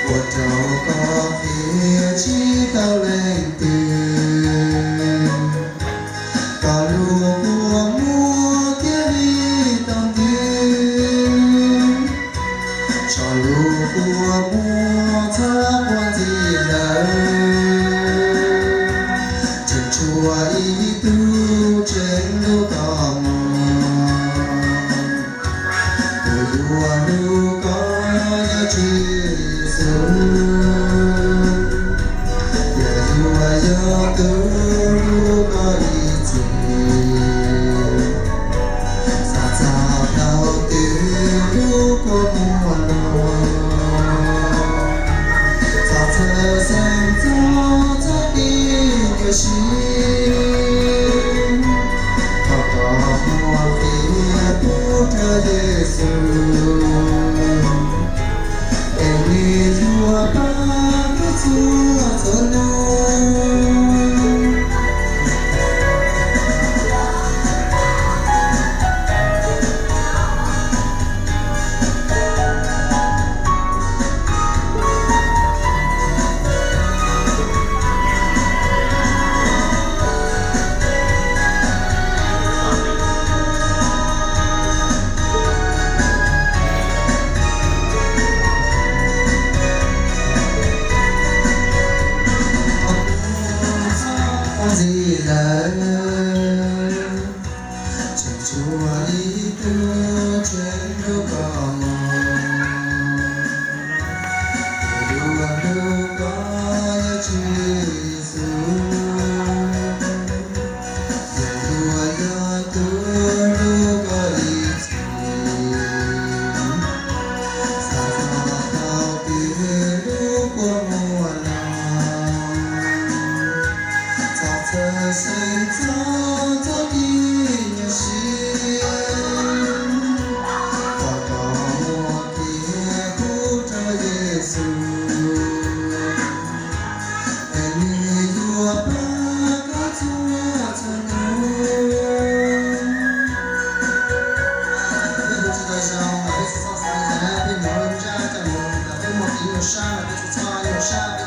Ua rau koj qhia tsis tau leej twg, koj lub kua muag thiaj li tau ntws. Tso lub kua muag txhob quaj ntxiv lawm, tseem tshuav ib tug tseem hlub koj mog. Tus yuav hlub koj yog Tswv Yexus, yog yuav yog tus hlub koj ib txhis. Xav txog thaum twg lub kua muag no, txhob txhawj xeeb txhob txhob kis nyuaj siab, kom koj muaj qhia pub rau Yexus, es nws yuav pab koj txhua txhua hnub. Ntxiv lawm, tseem tshuav ib tug tseem hlub koj mog. Tus yuav hlub koj yog Tswv Yexus, yog yuav yog tus hlub koj ib txhis. Xav txog thaum twg lub kua muag no, txhob txhawj xeeb txhob txhob kis nyuaj siab, kom koj muaj qhia pub rau Yexus, es nws yuav pab koj txhua txhua hnub. Peb hu tsis tau zoo los peb tsis txhob xav li cas na, peb mus ua ntsaj coj mus kom peb muaj kev nyuaj sab los peb tsis txhob nyuaj sab, peb